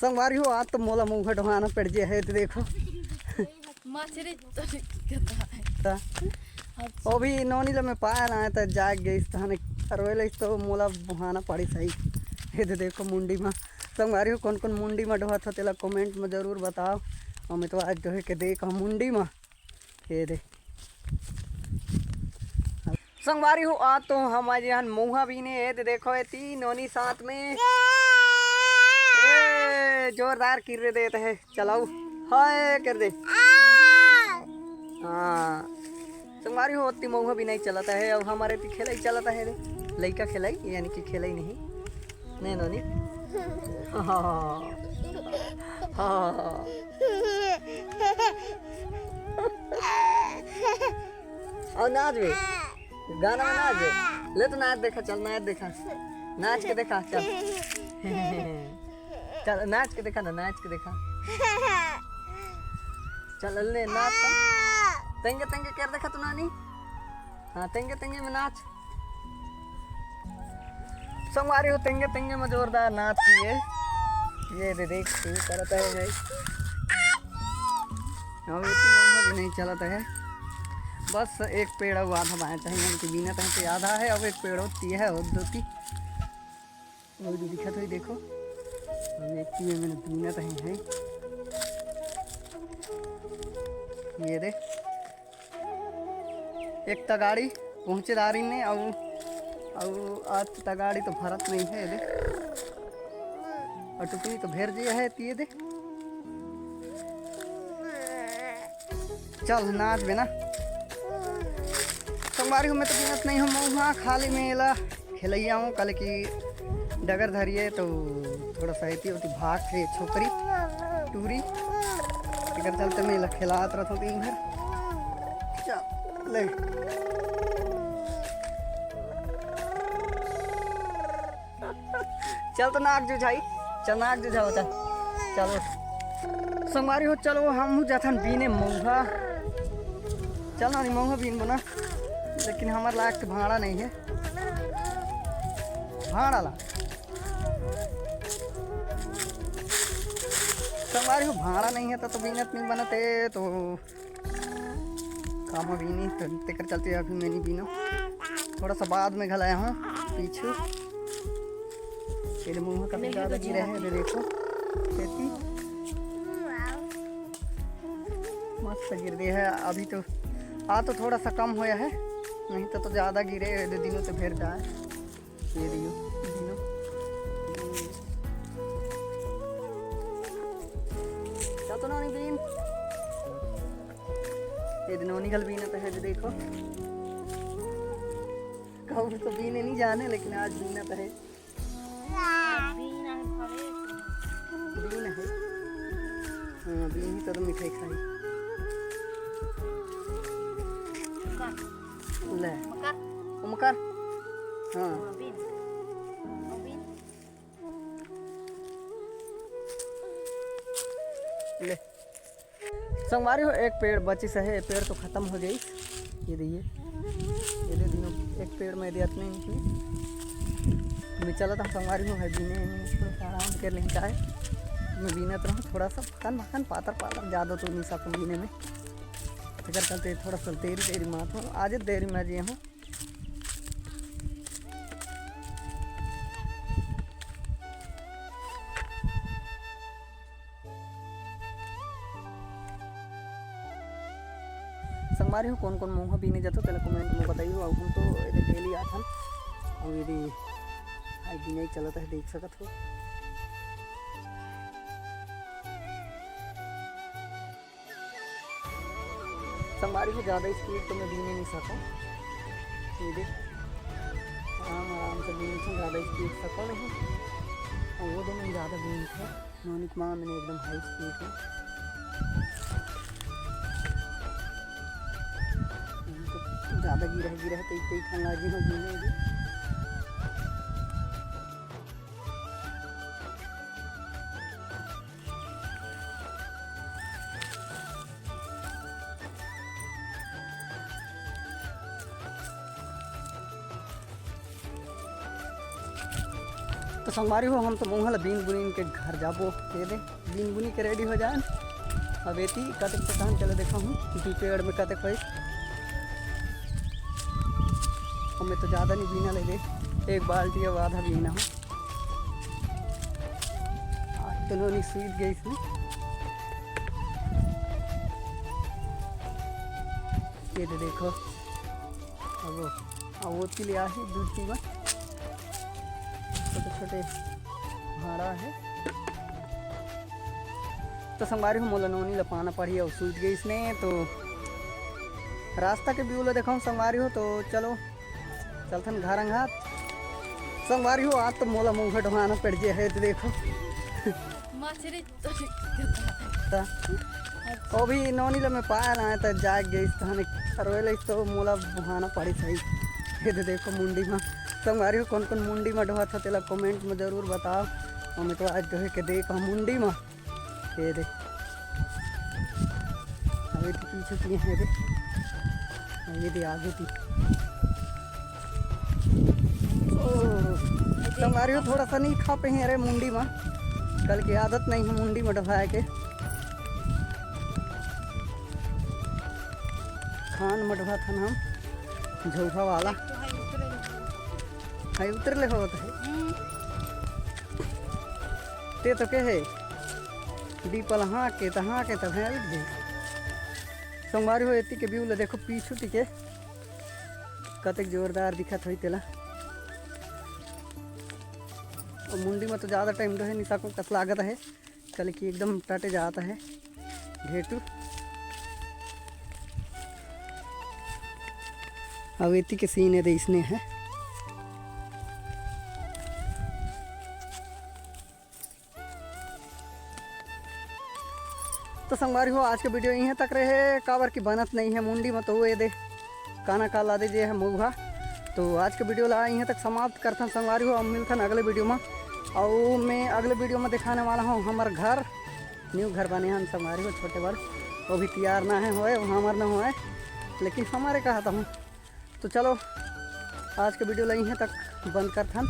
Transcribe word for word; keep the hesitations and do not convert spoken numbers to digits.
संगवारी हो, आज तो मोला मउहा डोहाना पड़ जे हे, तो देखो। मछरी तो दिखत हे। त अच्छा। वो भी नोनी ल मैं पाया ना, त जाग गई तहने करवे लइस, तो मोला बोहाना पड़ी सही। ये तो देखो मुंडी मा। संगवारी हो, कौन कौन मुंडी मा डोहत हो, तेला comment में जरूर बताओ। और मैं तो आज डोहे के देख मुंडी मा। ये दे। संगवारी हो, आज तो हम आज यहाँ मउहा बीने, ये दे देखो, ये तीन नोनी साथ में। ए, जोरदार किर्रे देत हे। चलाऊ, हाय कर दे। हाँ, संगवारी हो, ओती मउहा बीनई चलत हे, अउ हमर एती खेलई चलत हे रे। लइका खेलई, यानी कि खेलई नहीं। नहीं, नोनी। हाँ, हाँ। अउ नाच बे। गाना में नाच बे। ले तो नाच देखा, चल नाच देखा। नाच के देखा, चल। चल, नाच के देखा ना, नाच के देखा। चल, ले, नाच तो। तेंगे, तेंगे कर देखा तू, नानी। हाँ, तेंगे, तेंगे में नाच। संगवारी हो, तेंगे, तेंगे में जोरदार नाच किए। ये दे, देख, शुरू करता है भाई। हम इतनी मौज भी नहीं चलता है। बस एक पेड़ अउ आधा बाया चाहिए, यानी कि बीना तक तो आधा है, अब एक पेड़ होती है, और दो तीन। वो जो दिखत होई, देखो, अभी एक चीज मैंने दुनिया कहीं है। ये दे, एक तगाड़ी पहुंचे दारी ने, अउ, अउ आज तगाड़ी तो भरत नहीं है, ये दे, और टुकड़ी तो भेर जे है, ये दे। चल, नाच बे ना। संगवारी हो, मैं तो बीनत नहीं हूँ मउहा, खाली मैं एला खेलैया हूँ, काले कि डगर धरिए तो थोड़ा सा एती ओती भाग के छोकरी टूरी, एकर चलते मैं एला खेलात रहत हूँ दिन भर। चल, ले। चल तो नाक जुझाई, चल नाक जुझाओ, चल, चलो। संगवारी हो, चलो, हम जाथन बीने मउहा। चल ना, मउहा बीन बना, लेकिन हमार लायक तो भाड़ा नहीं है, भाड़ा ला। संगवारी हो, भाड़ा नहीं है तो, तो बीनत नहीं बनते तो काम अभी नहीं, तो तेकर चलते अभी मैं नहीं बीनो, थोड़ा सा बाद में घलाया हूँ पीछू। तेरे मुंह का नहीं, ज़्यादा तो गिरा है, अभी देखो खेती मस्त गिर रही है अभी तो। आ तो थोड़ा सा कम होया है, नहीं तो, तो ज़्यादा गिरे दे दिनों से फिर जाए। ये दियो, दियो। क्या तो नानी बीन? ये दिन नोनी गल बीनत है, जो देखो। कहूँ तो बीने नहीं जाने, लेकिन आज बीनत है। बीन है। हाँ, बीन ही तो मिठाई खाई। ले। उमकर। हाँ। ले। संगवारी हो, एक पेड़ बचिस हे, पेड़ तो खतम हो गई। ये देखिए, ये दे दिनों एक पेड़ में दे इतने निकली। मैं चलत हूँ संगवारी हो, है बीने में थोड़ा सा आराम कर लें, चाहे मैं बीनत रहूँ थोड़ा सा भकन भकन पातर पातर, ज़्यादा तो नहीं सकूँ बीने में। अगर चलते थोड़ा सा देरी देरी मात हूँ, आज देरी में जे हूँ। संगवारी हो, कौन कौन मउहा बीने जाथो, तेला comment में बताइयो। अउ हम तो एदे daily आथन, अउ एदे हाई बीने चलत है, देख सकत हो। संगवारी हो, ज़्यादा speed तो मैं बीने नहीं सकूँ। ये देख, आराम आराम से बीन सकूँ, ज़्यादा speed सकूँ नहीं। और वो तो मैं ज़्यादा बीन थे। नोनिक माँ मैंने एकदम high speed में। तो ज़्यादा गिरा गिरा तो एक ही खान लागी ना बीने भी। तो संगवारी हो, हम तो मउहा ला बीन बुनिन के घर जाबो। ये दे, बीन बुनी के रेडी हो जान। अब एती कतेक पता चले, देखा हूँ दू पेड़ में कतेक होइस। हमें तो ज़्यादा नहीं बीना ले दे, एक बाल्टी अब आधा बीना हूँ। आज तो नोनी सूत गई इसमें। ये दे देखो, अब वो, अब वो तिले आहे दूध पीवा, छोटे छोटे भाड़ा है। तो संगवारी हो, मोला नोनी ला पाना पड़ी, अब सूत गई इसने। तो रास्ता के व्यू ला देखाऊँ संगवारी हो, तो चलो चलथन घर अंघात। संगवारी हो, आज तो मोला मउहा डोहाना पड़ गया है, तो देखो। मछरी तो अभी नोनी ला मैं पाया ना, तो जाग गई तहने रोए लगिस, तो मोला बुहाना पड़ी सही। ये दे देखो मुंडी में। संगवारी हो, कौन कौन मुंडी में डोहत हो, तेला कमेंट में जरूर बताओ। हमें तो आज डोहे के देख हम मुंडी में। ये दे, अभी तो पीछे किए हैं दे। ये दे आगे थी। ओ, संगवारी हो, थोड़ा सा नहीं खा पे हैं अरे मुंडी में। कल की आदत नहीं है मुंडी में डोहाए के। खान में डोहा था हम झोहा वाला। हाय उतर ले होत है। ते तो के है डीपल हाँ के तहाँ के तब है। संगवारी हो, एती के व्यू ला देखो पीछू टिके। कतेक जोरदार दिखत होई तेला। अउ मुंडी में तो ज़्यादा टाइम रहे नहीं सको कस लागत है, कल की एकदम टटे जात है घेटू। अब एती के सीन है, इसने है। तो संगवारी हो, आज के वीडियो इहें तक रहे, काबर की बनत नहीं है मुंडी में, तो ये दे काना का ला दे जे है मउहा। तो आज के वीडियो ला इहें तक समाप्त करथन संगवारी हो, अब मिलथन अगले वीडियो में। और मैं अगले वीडियो में दिखाने वाला हूँ हमर घर, न्यू घर बने हन संगवारी हो, छोटे बड़, वो भी तैयार ना है होए, वो हमर ना होए, लेकिन हमारे कहा था हूँ। तो चलो, आज के वीडियो ला इहें तक बंद करथन।